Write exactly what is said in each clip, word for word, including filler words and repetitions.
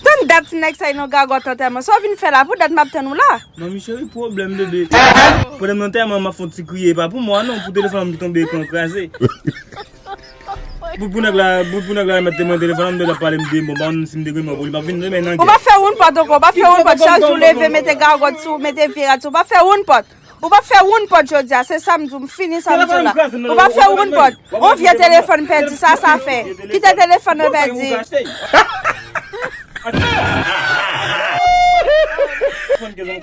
Tann dat ti nèg sa nan gagòt antèman. Sa w vin fè la? Pou dat m ap tann ou la. Manmi cheri, pwoblèm bebe. Pandan m nan antèman, m ap fè yon ti kriye. E pa pou mwa non, pou telefòn ki tonbe ekran kraze. Pou, pou nèg la, pou, pou nèg la mèt te mwen telefòn, m te la pale m de bon, m pa konn si m te gen mwen pou li, m ap vin demen nan gè. Ou pa fè woun pòt ankò, ou pa fè woun pòt. Chak jou leve, mete gagòt sou, mete vye rad sou, ou pa fè woun pòt. Ou p ap fè woun pòt jodi a, se sa m di w, m fini sa m di w la. Ou p ap fè woun pòt. On vye telefòn pèdi, sa sa fè? Kite telefòn nan pèdi.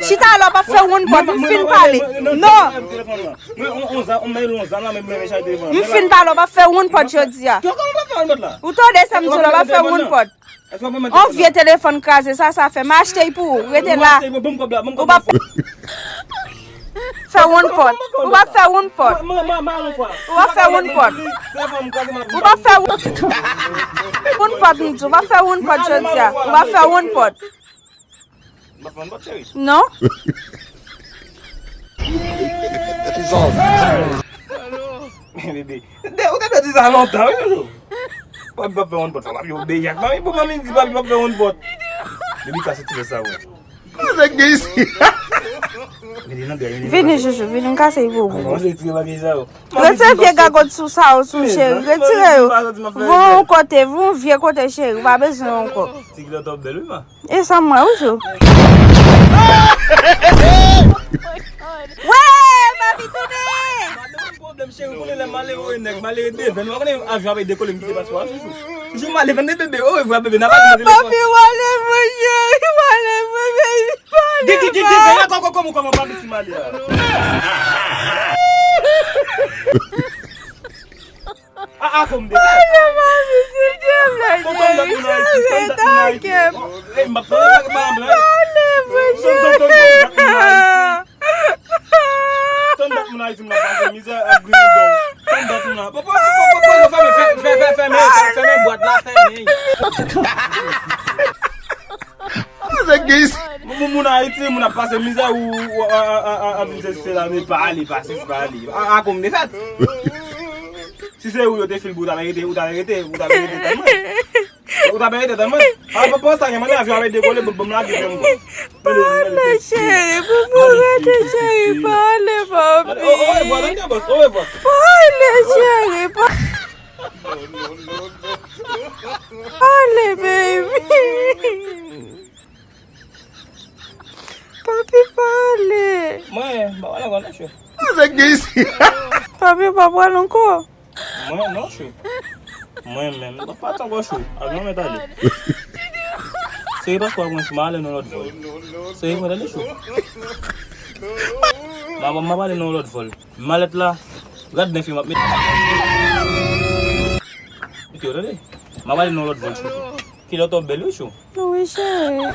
Chita la, w p ap fè woun pòt, m fin pale. Non. M fin pale, w p ap fè woun pòt jodi a. Ou tande sa m di w la, w p ap fè woun pòt. On vye telefòn kraze, sa sa fè? M achte l pou ou. Rete la. Ou p ap fè woun pòt. Ou p ap fè woun pòt. Ou p ap fè woun pòt. Ou p ap fè woun pòt, m di w. Ou p ap fè woun pòt jodi a. Ou p ap fè woun pòt. Non. Bebe, ou te, ou te dwe di sa lontan, wi, Jojo. Papi p ap fè woun pòt, fò papi obeyi ak manmi. Pou manmi di papi p ap fè woun pòt. Bebe, kase ti vès sa, wi. Nèg gen isi. Mete nan dèyè, mete nan dèyè. Vini, Jojo, vini, m kase l pou ou. Kòmanse tire bagay sa, wi. Retire vye gagòt sou sa yo sou, cheri. Retire yo. Voye yon kote, voye yon vye kote, cheri. Ou pa bezwen yo ankò. Ti kilòt ap bèl, wi, ma. E sa m wè, wi, Jojo. Wè, papi tounen! Pwoblèm, cheri, konnen lè malere nèg, malere devenn. Ou konnen avyon ap dekole, m kite paswa, chouchou. Chouchou, m ale vande bebe, orevwa, bebe, n a pale nan telefòn. Papi, w ale, mon cheri, w ale, mon baby, w ale, papi. Gigi, gigi, gigi, la kòkò, kòman, kòman, papi, si m ale a? A, a, kòm de. Tonton dat moun Ayiti, tonton dat moun Ayiti. Ey, m ap pale, m ap pale. Tonton, tonton dat moun Ayiti. Tann dat moun Ayiti, moun ap pase mizè ak gridon. Tann dat moun ap, papa, papa, papa, fèmen, fè, fè, fè, fèmen, fèmen bwat la, fèmen. Nèg gen isi. Moun, moun Ayiti, moun ap pase mizè, ou, ou, a, a, a, a, a, vin se, se la, men pa ale, pa sis, pa ale. A, a, kòm de fèt. Si se ou yo te fil pou ou ta rete, ou ta rete, ou ta rete tann mwen. Ou ta rete tann mwen. A, pa, pa sa, gen mande avyon ap dekole, bon, bon, m lage fè m bon. Pale, cheri, pou mwen rete, cheri, pale, papi. Orevwa, tande, bòs, orevwa. Pale, cheri, pa-, pale, baby. Papi, pale. Mwen, m pa pral ankò non, chou. Nèg gen isi. Papi, w pa pral ankò? Mwen, non, chou. Mwen menm, m pa pral ankò, chou. Avyon mèt ale. Seri paspò mwen, chou, m ale nan lòt vòl. Seri mwen, tande, chou. M a, m a pale nan lòt vòl. Malèt la, rad nan fim ap mete. Mete yo, tande. M a pale nan lòt vòl, chou. Kilòt ou bèl, wi, chou. Wi, cheri.